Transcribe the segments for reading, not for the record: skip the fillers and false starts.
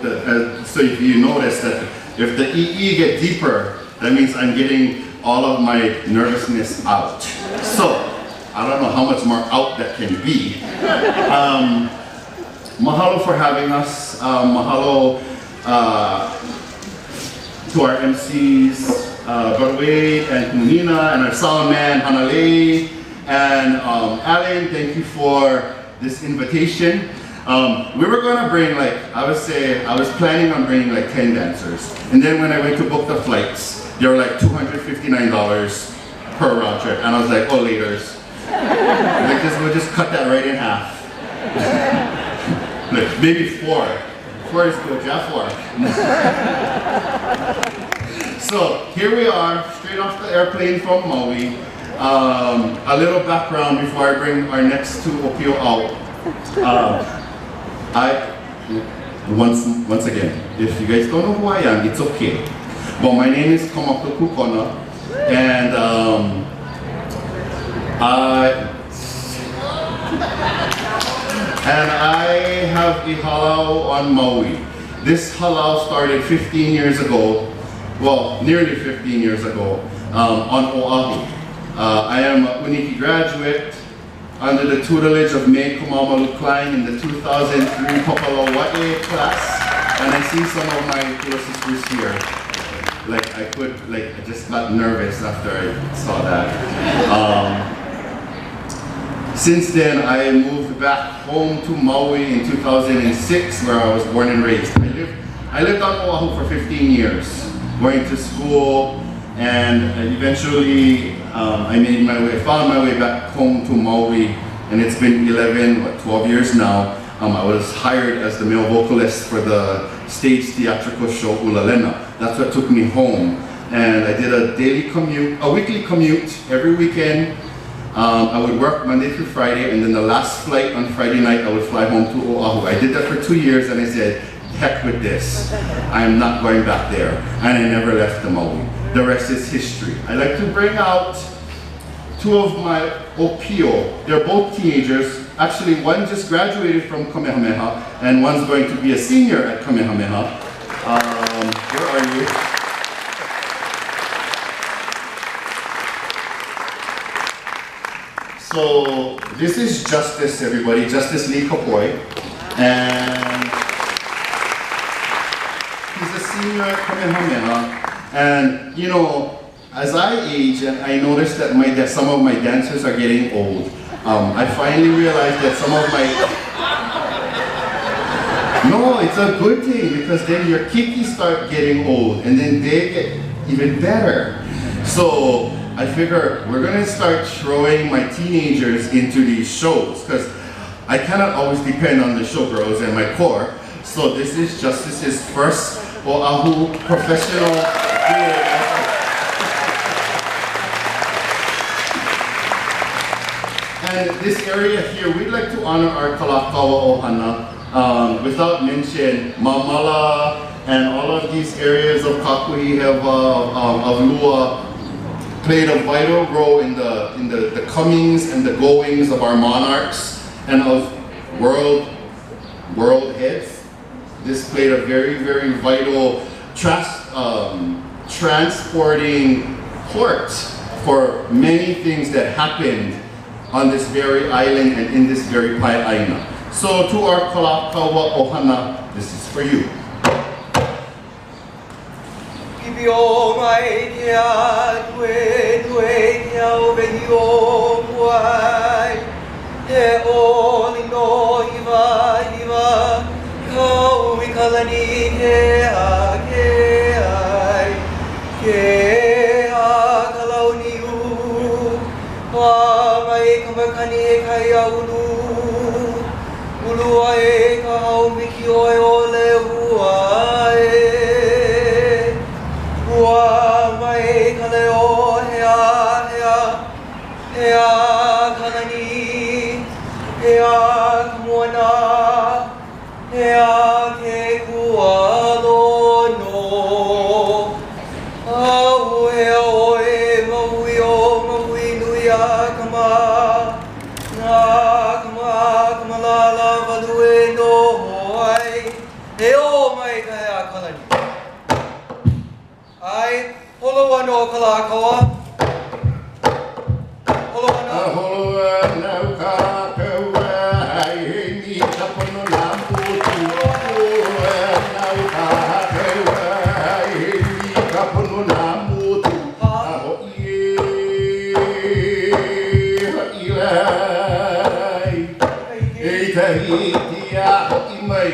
the so if you notice that if the EE get deeper, that means I'm getting all of my nervousness out. So, I don't know how much more out that can be. Mahalo for having us. Mahalo to our MCs, Brother Wade and Nina, and our sound man, Hanalei, and Alan, thank you for this invitation. We were gonna bring like, I would say, I was planning on bringing like 10 dancers. And then when I went to book the flights, they were like $259 per round trip. And I was like, oh, laters. Like this, we'll just cut that right in half. Like maybe four. Four is good, yeah, four. So here we are, straight off the airplane from Maui. A little background before I bring our next two opio out. Once again, if you guys don't know who I am, it's okay. But my name is Kamaka Kukona, and I have a halau on Maui. This halau started 15 years ago, well, nearly 15 years ago, on Oahu. I am a Uniki graduate under the tutelage of May Kamamalu Klein in the 2003 Papalauae class, and I see some of my hula sisters here. Like I just got nervous after I saw that. Since then, I moved back home to Maui in 2006, where I was born and raised. I lived on Oahu for 15 years, going to school, and eventually I found my way back home to Maui, and it's been 12 years now. I was hired as the male vocalist for the stage theatrical show Ulalena. That's what took me home. And I did a daily commute, a weekly commute every weekend. I would work Monday through Friday, and then the last flight on Friday night, I would fly home to Oahu. I did that for 2 years, and I said, heck with this. I am not going back there. And I never left the Maui. The rest is history. I like to bring out two of my opio. They're both teenagers. Actually, one just graduated from Kamehameha, and one's going to be a senior at Kamehameha. Where are you? So this is Justice, everybody, Justice Lee Kapoi. And he's a senior at Kamehameha. And you know, as I age, and I notice that some of my dancers are getting old. I finally realized that some of my... No, it's a good thing, because then your kiki start getting old, and then they get even better. So I figure we're gonna start throwing my teenagers into these shows, because I cannot always depend on the showgirls and my core. So this is Justice's first Oahu professional gig. And this area here, we'd like to honor our Kalakaua Ohana, without mention Mamala and all of these areas of Kakuhihewa, of Lua, played a vital role in the comings and the goings of our monarchs and of world heads. This played a very, very vital transporting port for many things that happened on this very island and in this very pae'aina. So to our Kalakaua Ohana, this is for you. Kama la la value no ai. ō mai ka hea kalani. ʻAe, holo ana ʻo Kalākaua. Holo ana. A holo ana ʻo Kalākaua, ai he ni ka pono nā moku. Holo ana ʻo Kalākaua, ai he ni ka pono nā moku. A hoʻi e, hoʻi lai. I ka hiki a hoʻi mai.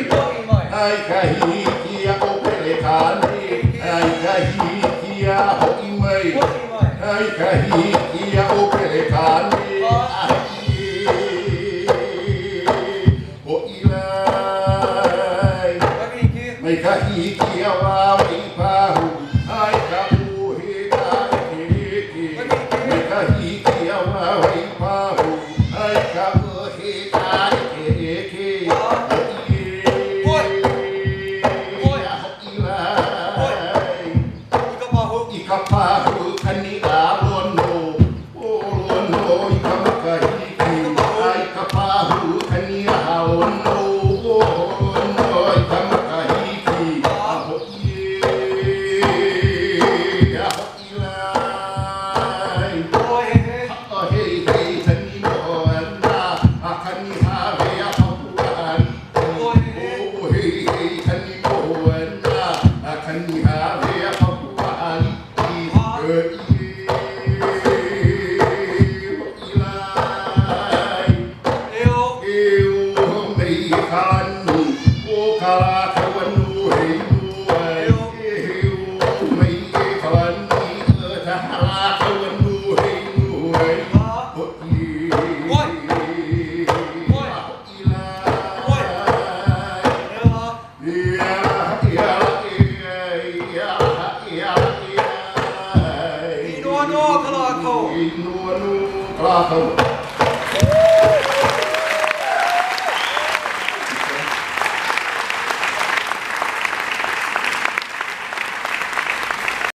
I ka hiki a ʻo Pelekane. I ka hiki a hoʻi mai. I ka hiki a ʻo Pelekane. A hoʻi e, hoʻi lai. Mai ka hiki a Waipahū. Ai ka ʻohe ka ʻekēʻekē. Mai ka hiki a Waipahū. Ai ka ʻohe ka ʻekēʻekē. Hoʻi e, hoʻi lai. I ka pahu kani a Lono. O Lono i ka makahiki. Ai ka pahu kani a Lono. O Lono i ka makahiki. A hoʻi e, a hoʻi lai. Haʻaheihei kani moana. A kani hawe a Papuaʻaliki. Hoʻoheihei kani moana. A kani hawe a Papuaʻaliki. Hoʻi e, hoʻi lai. E o mei ka lani, o Kalākaua nō he inoa. E o mei ka lani, o Kalākaua nō he inoa. Hoʻi e, hoʻi lai. Ia, ia, ia, ia, ia, ia. Inoa nō Kalākaua. Inoa nō Kalākaua.